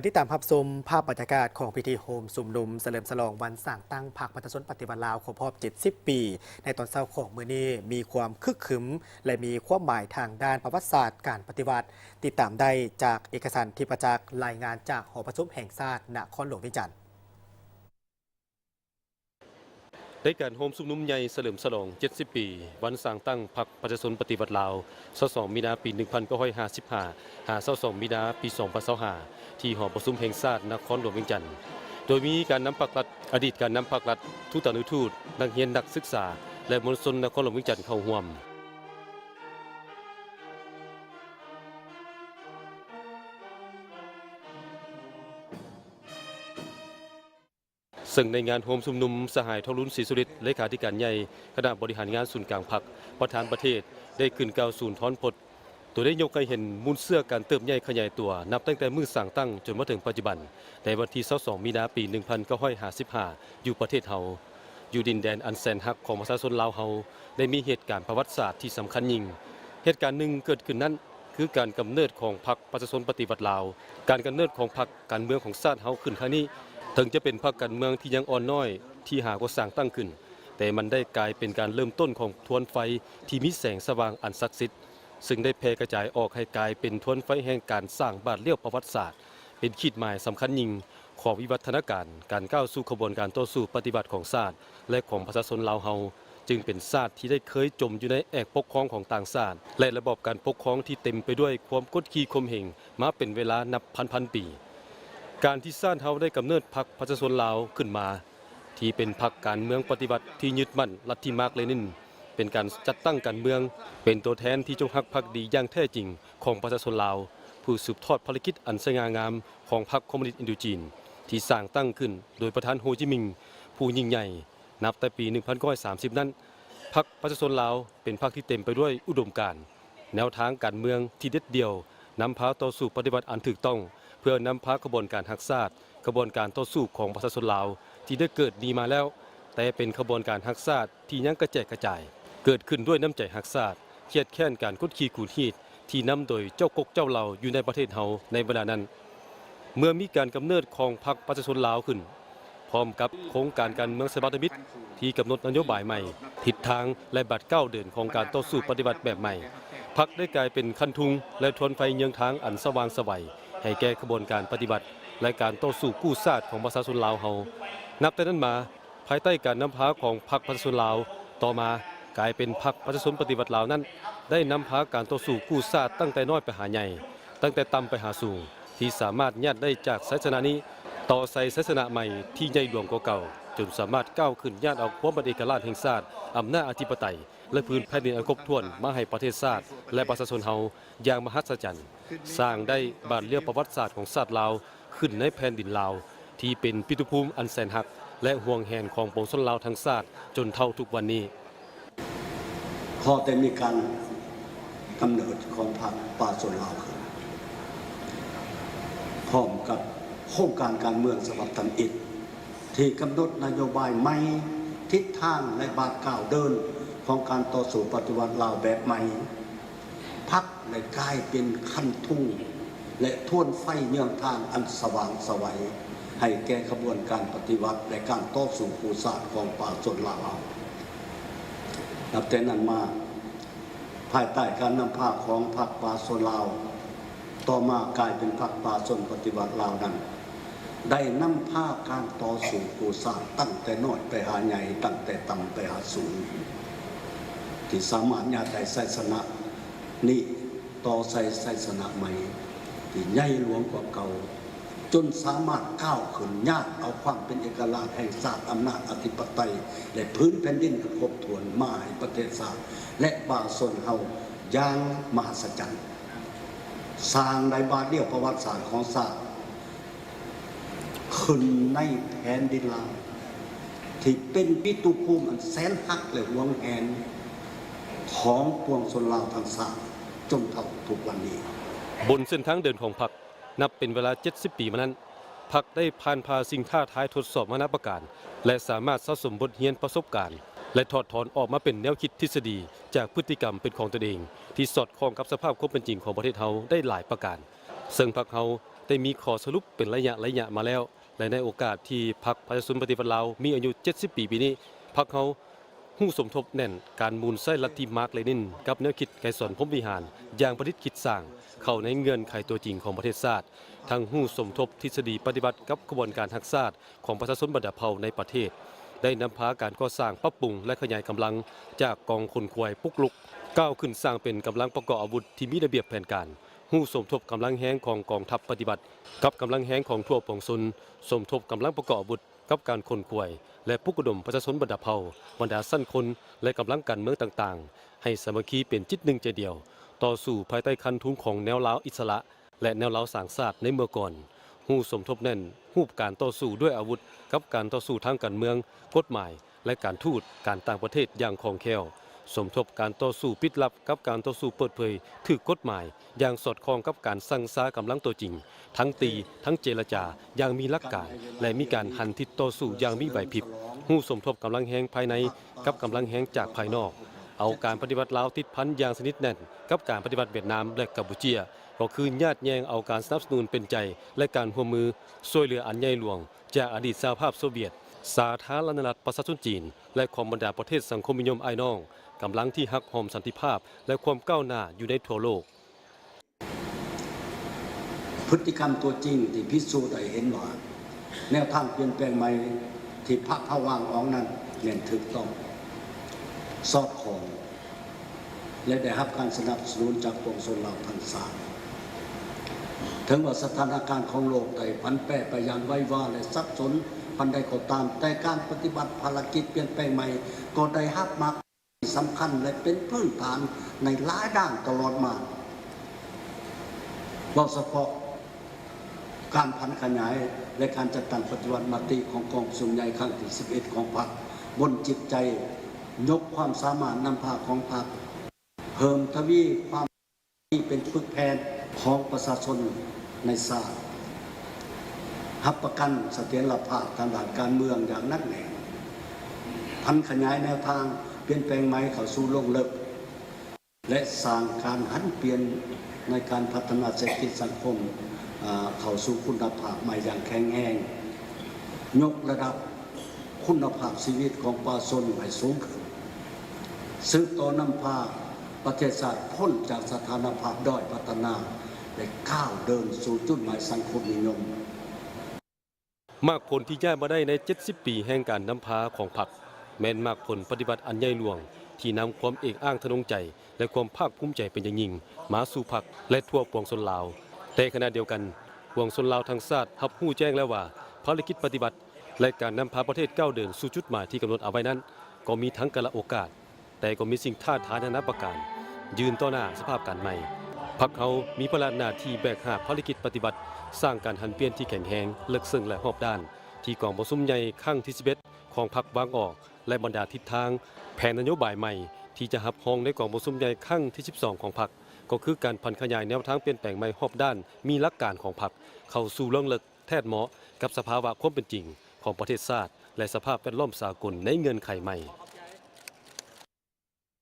ກະຕິດຕາມຮັບຊົມພາບບັນຍາກາດຂອງພິທີໂຮມຊຸມນຸມສະເຫຼີມສະຫຼອງວັນສ້າງຕັ້ງພັກປະຊາຊົນປະຕິວັດລາວ ຄົບຮອບເຈັດສິບປີ ໃນຕອນເຊົ້າຂອງມື້ນີ້ ມີຄວາມຄຶກຄຶມ ແລະ ມີຄວາມໝາຍທາງດ້ານປະຫວັດສາດການປະຕິວັດ. ຕິດຕາມໄດ້ຈາກເອກະສັນ ທິບປະຈັກ ລາຍງານຈາກຫໍປະຊຸມແຫ່ງຊາດນະຄອນຫຼວງວຽງຈັນ. ໃນການໂຮມຊຸມນຸມໃຫຍ່ສະເຫຼີມສະຫຼອງເຈັດສິບປີ ວັນສ້າງຕັ້ງພັກປະຊາຊົນປະຕິວັດລາວ ຊາວສອງ ມີນາ ປີໜຶ່ງພັນເກົ້າຮ້ອຍຫ້າສິບຫ້າ ຫາ ຊາວສອງ ມີນາ ປີສອງພັນຊາວຫ້າ ທີ່ຫໍປະຊຸມແຫ່ງຊາດນະຄອນຫຼວງວຽງຈັນ, ໂດຍມີການນຳພັກລັດ, ອະດີດການນຳພັກລັດ, ທູຕານຸທູດ, ນັກຮຽນນັກສຶກສາ ແລະ ມວນຊົນນະຄອນຫຼວງວຽງຈັນເຂົ້າຮ່ວມ. ເຊິ່ງໃນງານໂຮມຊຸມນຸມ ສະຫາຍ ທອງລຸນ ສີສຸລິດ ເລຂາທິການໃຫຍ່ຄະນະບໍລິຫານງານສູນກາງພັກ ປະທານປະເທດ ໄດ້ຂຶ້ນກ່າວສູນທອນພົດ, ໂດຍໄດ້ຍົກໃຫ້ເຫັນມູນເຊື້ອການເຕີບໃຫຍ່ຂະຫຍາຍຕົວ ນັບຕັ້ງແຕ່ມື້ສ້າງຕັ້ງຈົນມາເຖິງປັດຈຸບັນ ໃນວັນທີຊາວສອງ ມີນາ ປີໜຶ່ງພັນເກົ້າຮ້ອຍຫ້າສິບຫ້າ ຢູ່ປະເທດເຮົາ, ຢູ່ດິນແດນອັນແສນຮັກຂອງປະຊາຊົນລາວເຮົາ ໄດ້ມີເຫດການປະຫວັດສາດທີ່ສຳຄັນຍິ່ງ. ເຫດການໜຶ່ງເກີດຂຶ້ນນັ້ນ ຄືການກຳເນີດຂອງພັກປະຊາຊົນປະຕິວັດລາວ. ການກຳເນີດຂອງພັກການເມືອງຂອງຊາດເຮົາຂຶ້ນຄັ້ງນີ້ ເຖິງຈະເປັນພັກການເມືອງທີ່ຍັງອ່ອນນ້ອຍ ທີ່ຫາກໍ່ສ້າງຕັ້ງຂຶ້ນ, ແຕ່ມັນໄດ້ກາຍເປັນການເລີ່ມຕົ້ນຂອງທວນໄຟທີ່ມີແສງສະຫວ່າງອັນສັກສິດ, ເຊິ່ງໄດ້ແຜ່ກະຈາຍອອກໃຫ້ກາຍເປັນທວນໄຟແຫ່ງການສ້າງບາດລ້ຽວປະຫວັດສາດ, ເປັນຂີດໝາຍສຳຄັນຍິ່ງຂອງວິວັດທະນາການການກ້າວສູ່ຂະບວນການຕໍ່ສູ້ປະຕິວັດຂອງຊາດ ແລະ ຂອງປະຊາຊົນລາວເຮົາ, ຈຶ່ງເປັນຊາດທີ່ໄດ້ເຄີຍຈົມຢູ່ໃນແອກປົກຄອງຂອງຕ່າງຊາດ ແລະ ລະບອບການປົກຄອງທີ່ເຕັມໄປດ້ວຍຄວາມກົດຂີ່ຂົ່ມເຫງມາເປັນເວລານັບພັນໆປີ. ການທີ່ຊາດເຮົາໄດ້ກຳເນີດພັກປະຊາຊົນລາວຂຶ້ນມາ ທີ່ເປັນພັກການເມືອງປະຕິວັດທີ່ຍຶດໝັ້ນລັດທິມາກເລນິນ, ເປັນການຈັດຕັ້ງການເມືອງ, ເປັນຕົວແທນທີ່ຈົງຮັກພັກດີຢ່າງແທ້ຈິງຂອງປະຊາຊົນລາວ, ຜູ້ສືບທອດພາລະກິດອັນສະຫງ່າງາມຂອງພັກຄອມມູນິດອິນໂດຈີນ ທີ່ສ້າງຕັ້ງຂຶ້ນໂດຍປະທານໂຮຈິມິງ ຜູ້ຍິ່ງໃຫຍ່. ນັບແຕ່ປີໜຶ່ງພັນເກົ້າຮ້ອຍສາມສິບນັ້ນ, ພັກປະຊາຊົນລາວເປັນພັກທີ່ເຕັມໄປດ້ວຍອຸດົມການ, ແນວທາງການເມືອງທີ່ເດັດດ່ຽວ, ນຳພາຕໍ່ສູ້ປະຕິວັດອັນຖືກຕ້ອງ ເພື່ອນຳພາຂະບວນການຮັກຊາດ, ຂະບວນການຕໍ່ສູ້ຂອງປະຊາຊົນລາວທີ່ໄດ້ເກີດມີມາແລ້ວ, ແຕ່ເປັນຂະບວນການຮັກຊາດທີ່ຍັງກະແຈກກະຈາຍ, ເກີດຂຶ້ນດ້ວຍນ້ຳໃຈຮັກຊາດ, ຄຽດແຄ້ນການກົດຂີ່ຂູດຮີດ ທີ່ນຳໂດຍເຈົ້າກົກເຈົ້າເຫຼົ່າຢູ່ໃນປະເທດເຮົາໃນເວລານັ້ນ. ເມື່ອມີການກຳເນີດຂອງພັກປະຊາຊົນລາວຂຶ້ນ, ພ້ອມກັບໂຄງການການເມືອງສະບັບທຳອິດທີ່ກຳນົດນະໂຍບາຍໃໝ່, ທິດທາງ ແລະ ບາດກ້າວເດີນຂອງການຕໍ່ສູ້ປະຕິວັດແບບໃໝ່, ພັກໄດ້ກາຍເປັນຄັນທຸງ ແລະ ທວນໄຟເຍືອງທາງອັນສະຫວ່າງສະໄຫວໃຫ້ແກ່ຂະບວນການປະຕິວັດ ແລະ ການຕໍ່ສູ້ກູ້ຊາດຂອງປະຊາຊົນລາວເຮົາ. ນັບແຕ່ນັ້ນມາ, ພາຍໃຕ້ການນຳພາຂອງພັກປະຊາຊົນລາວ, ຕໍ່ມາກາຍເປັນພັກປະຊາຊົນປະຕິວັດລາວນັ້ນ ໄດ້ນຳພາການຕໍ່ສູ້ກູ້ຊາດຕັ້ງແຕ່ນ້ອຍໄປຫາໃຫຍ່, ຕັ້ງແຕ່ຕ່ຳໄປຫາສູງ, ທີ່ສາມາດຍາດໄດ້ຈາກໄຊຊະນະນີ້ ຕໍ່ໃສ່ໄຊຊະນະໃໝ່ທີ່ໃຫຍ່ຫຼວງກວ່າເກົ່າ, ຈົນສາມາດກ້າວຂຶ້ນຍາດເອົາຄວາມເປັນເອກະລາດແຫ່ງຊາດ, ອຳນາດອະທິປະໄຕ ແລະ ພື້ນແຜ່ນດິນອັນຄົບຖ້ວນມາໃຫ້ປະເທດຊາດ ແລະ ປະຊາຊົນເຮົາຢ່າງມະຫັດສະຈັນ, ສ້າງໄດ້ບາດລ້ຽວປະຫວັດສາດຂອງຊາດລາວ ຂຶ້ນໃນແຜ່ນດິນລາວ ທີ່ເປັນປີຕຸພູມອັນແສນຮັກ ແລະ ຫວງແຫນຂອງປວງຊົນລາວທັງຊາດຈົນເທົ່າທຸກວັນນີ້. ພໍແຕ່ມີການກຳເນີດຂອງພັກປະຊາຊົນລາວຂຶ້ນ ພ້ອມກັບໂຄງການການເມືອງສະບັບທຳອິດ ທີ່ກຳນົດນະໂຍບາຍໃໝ່, ທິດທາງ ແລະ ບາດກ້າວເດີນຂອງການຕໍ່ສູ້ປະຕິວັດລາວແບບໃໝ່, ພັກໄດ້ກາຍເປັນຄັນທຸງ ແລະ ທວນໄຟເຍືອງທາງອັນສະຫວ່າງສະໄຫວໃຫ້ແກ່ຂະບວນການປະຕິວັດ ແລະ ການຕໍ່ສູ້ກູ້ຊາດຂອງປະຊາຊົນລາວເຮົາ. ນັບແຕ່ນັ້ນມາ, ພາຍໃຕ້ການນຳພາຂອງພັກປະຊາຊົນລາວ, ຕໍ່ມາກາຍເປັນພັກປະຊາຊົນປະຕິວັດລາວນັ້ນ ໄດ້ນຳພາການຕໍ່ສູ້ກູ້ຊາດຕັ້ງແຕ່ນ້ອຍໄປຫາໃຫຍ່, ຕັ້ງແຕ່ຕ່ຳໄປຫາສູງ, ທີ່ສາມາດຍາດໄດ້ໄຊຊະນະນີ້ ຕໍ່ໃສ່ໄຊຊະນະໃໝ່ທີ່ໃຫຍ່ຫຼວງກວ່າເກົ່າ, ຈົນສາມາດກ້າວຂຶ້ນຍາດເອົາຄວາມເປັນເອກະລາດແຫ່ງຊາດ, ອຳນາດອະທິປະໄຕ ແລະ ພື້ນແຜ່ນດິນອັນຄົບຖ້ວນມາໃຫ້ປະເທດຊາດ ແລະ ປະຊາຊົນເຮົາຢ່າງມະຫັດສະຈັນ, ສ້າງໄດ້ບາດລ້ຽວປະຫວັດສາດຂອງຊາດ ຂຶ້ນໃນແຜ່ນດິນລາວ ທີ່ເປັນປີຕຸພູມອັນແສນຮັກ ແລະ ຫວງແຫນຂອງປວງຊົນລາວທັງຊາດ ຈົນເທົ່າທຸກວັນນີ້. ບົນເສັ້ນທາງເດີນຂອງພັກ ນັບເປັນເວລາເຈັດສິບປີມານັ້ນ, ພັກໄດ້ຜ່ານຜ່າສິ່ງທ້າທາຍທົດສອບນານາປະການ ແລະ ສາມາດສະສົມບົດຮຽນປະສົບການ ແລະ ຖອດຖອນອອກມາເປັນແນວຄິດທິດສະດີຈາກພຶດຕິກຳເປັນຂອງຕົນເອງ ທີ່ສອດຄ່ອງກັບສະພາບຄວາມເປັນຈິງຂອງປະເທດເຮົາໄດ້ຫຼາຍປະການ. ເຊິ່ງພັກເຮົາ ໄດ້ມີຂໍ້ສະຫຼຸບເປັນໄລຍະໄລຍະມາແລ້ວ ແລະ ໃນໂອກາດທີ່ພັກປະຊາຊົນປະຕິວັດລາວມີອາຍຸເຈັດສິບປີປີນີ້, ພັກເຮົາຮູ້ສົມທົບແໜ້ນການໝູນໃຊ້ລັດທິມາກເລນິນກັບແນວຄິດໄກສອນ ພົມວິຫານ ຢ່າງປະດິດຄິດສ້າງເຂົ້າໃນເງື່ອນໄຂຕົວຈິງຂອງປະເທດຊາດ, ທັງຮູ້ສົມທົບທິດສະດີປະຕິວັດກັບຂະບວນການຮັກຊາດຂອງປະຊາຊົນບັນດາເຜົ່າໃນປະເທດ, ໄດ້ນຳພາການກໍ່ສ້າງ, ປັບປຸງ ແລະ ຂະຫຍາຍກຳລັງຈາກກອງຂົນຂວາຍປຸກລຸກ ກ້າວຂຶ້ນສ້າງເປັນກຳລັງປະກອບອາວຸດທີ່ມີລະບຽບແຜນການ, ຮູ້ສົມທົບກຳລັງແຮງຂອງກອງທັບປະຕິວັດ ກັບກຳລັງແຮງຂອງທົ່ວປວງຊົນ, ສົມທົບກຳລັງປະກອບອາວຸດກັບການຂົນຂວາຍ ແລະ ປຸກລະດົມປະຊາຊົນບັນດາເຜົ່າ, ບັນດາຊັ້ນຄົນ ແລະ ກຳລັງການເມືອງຕ່າງໆ ໃຫ້ສາມັກຄີເປັນຈິດໜຶ່ງໃຈດຽວ, ຕໍ່ສູ້ພາຍໃຕ້ຄັນທຸງຂອງແນວລາວອິດສະຫຼະ ແລະ ແນວລາວສ້າງຊາດໃນເມື່ອກ່ອນ, ຮູ້ສົມທົບແໜ້ນຮູບການຕໍ່ສູ້ດ້ວຍອາວຸດກັບການຕໍ່ສູ້ທາງການເມືອງ, ກົດໝາຍ ແລະ ການທູດການຕ່າງປະເທດຢ່າງຄ່ອງແຄ້ວ, ສົມທົບການຕໍ່ສູ້ປິດລັບກັບການຕໍ່ສູ້ເປີດເຜີຍຖືກກົດໝາຍ ຢ່າງສອດຄ່ອງກັບການສັ່ງຊາກຳລັງຕົວຈິງ ທັງຕີ ທັງເຈລະຈາຢ່າງມີຫຼັກການ ແລະ ມີການຫັນທິດຕໍ່ສູ້ຢ່າງມີໄຫວພິບ, ຮູ້ສົມທົບກຳລັງແຮງພາຍໃນກັບກຳລັງແຮງຈາກພາຍນອກ, ເອົາການປະຕິວັດລາວຕິດພັນຢ່າງສະໜິດແໜ້ນກັບການປະຕິວັດຫວຽດນາມ ແລະ ກຳປູເຈຍ, ກໍຄືຍາດແຍ່ງເອົາການສະໜັບສະໜູນເປັນໃຈ ແລະ ການຮ່ວມມືຊ່ວຍເຫຼືອອັນໃຫຍ່ຫຼວງ ຈາກອະດີດສະຫະພາບໂຊວຽດ, ສາທາລະນະລັດປະຊາຊົນຈີນ ແລະ ຂອງບັນດາປະເທດສັງຄົມນິຍົມອ້າຍນ້ອງ, ກຳລັງທີ່ຮັກຫອມສັນຕິພາບ ແລະ ຄວາມກ້າວໜ້າຢູ່ໃນທົ່ວໂລກ. ພຶດຕິກຳຕົວຈິງທີ່ພິສູດໃຫ້ເຫັນວ່າ ແນວທາງປ່ຽນແປງໃໝ່ທີ່ພັກເຮົາວາງອອກນັ້ນແມ່ນຖືກຕ້ອງ, ສອດຄ່ອງ ແລະ ໄດ້ຮັບການສະໜັບສະໜູນຈາກປວງຊົນລາວທັງຊາດ. ເຖິງວ່າສະຖານະການຂອງໂລກໄດ້ຜັນແປໄປຢ່າງໄວວາ ແລະ ສັບສົນປານໃດກໍຕາມ, ແຕ່ການປະຕິບັດພາລະກິດປ່ຽນແປງໃໝ່ກໍໄດ້ຮັບມາກ ສຳຄັນ ແລະ ເປັນພື້ນຖານໃນຫຼາຍດ້ານຕະຫຼອດມາ. ເວົ້າສະເພາະການຜັນຂະຫຍາຍ ແລະ ການຈັດຕັ້ງປະຕິບັດມະຕິຂອງກອງປະຊຸມໃຫຍ່ຄັ້ງທີສິບເອັດຂອງພັກ ບົນຈິດໃຈຍົກຄວາມສາມາດນຳພາຂອງພັກ, ເພີ່ມທະວີຄວາມທີ່ເປັນປຶກແຜ່ນຂອງປະຊາຊົນໃນຊາດ, ຮັບປະກັນສະຖຽນລະພາບທາງດ້ານການເມືອງຢ່າງໜັກແໜ້ນ, ຜັນຂະຫຍາຍແນວທາງປ່ຽນແປງໃໝ່ເຂົ້າສູ່ລົງເລິກ ແລະ ສ້າງການຫັນປ່ຽນໃນການພັດທະນາເສດຖະກິດສັງຄົມ, ອາ, ເຂົ້າສູ່ຄຸນນະພາບໃໝ່ຢ່າງແຂງແຮງ, ຍົກລະດັບຄຸນນະພາບຊີວິດຂອງປະຊາຊົນໃຫ້ສູງຂຶ້ນ, ສືບຕໍ່ນຳພາປະເທດຊາດພົ້ນຈາກສະຖານະພາບດ້ອຍພັດທະນາ ແລະ ກ້າວເດີນສູ່ຈຸດໝາຍສັງຄົມນິຍົມ. ໝາກຜົນທີ່ຍາດມາໄດ້ໃນເຈັດສິບປີແຫ່ງການນຳພາຂອງພັກ ແມ່ນໝາກຜົນປະຕິວັດອັນໃຫຍ່ຫຼວງ ທີ່ນຳຄວາມເອກອ້າງທະນົງໃຈ ແລະ ຄວາມພາກພູມໃຈເປັນຢ່າງຍິ່ງມາສູ່ພັກ ແລະ ທົ່ວປວງຊົນລາວ. ແຕ່ຂະນະດຽວກັນ, ປວງຊົນລາວທັງຊາດຮັບຮູ້ແຈ້ງແລ້ວວ່າ ພາລະກິດປະຕິວັດ ແລະ ການນຳພາປະເທດກ້າວເດີນສູ່ຈຸດໝາຍທີ່ກຳນົດເອົາໄວ້ນັ້ນ ກໍມີທັງກາລະໂອກາດ, ແຕ່ກໍມີສິ່ງທ້າທາຍນານາປະການ. ຢືນຕໍ່ໜ້າສະພາບການໃໝ່, ພັກເຮົາມີພາລະໜ້າທີ່ແບກຫາບພາລະກິດປະຕິວັດ, ສ້າງການຫັນປ່ຽນທີ່ແຂງແຮງ, ເລິກເຊິ່ງ ແລະ ຮອບດ້ານ ທີ່ກອງປະຊຸມໃຫຍ່ຄັ້ງທີສິບເອັດຂອງພັກວາງອອກ ແລະ ບັນດາທິດທາງ, ແຜນນະໂຍບາຍໃໝ່ທີ່ຈະຮັບຮອງໃນກອງປະຊຸມໃຫຍ່ຄັ້ງທີສິບສອງຂອງພັກ ກໍຄືການຜັນຂະຫຍາຍແນວທາງປ່ຽນແປງໃໝ່ຮອບດ້ານ, ມີຫຼັກການຂອງພັກເຂົ້າສູ່ເລິກເລິກ ແທດເໝາະກັບສະພາວະຄວາມເປັນຈິງຂອງປະເທດຊາດ ແລະ ສະພາບແວດລ້ອມສາກົນໃນເງື່ອນໄຂໃໝ່.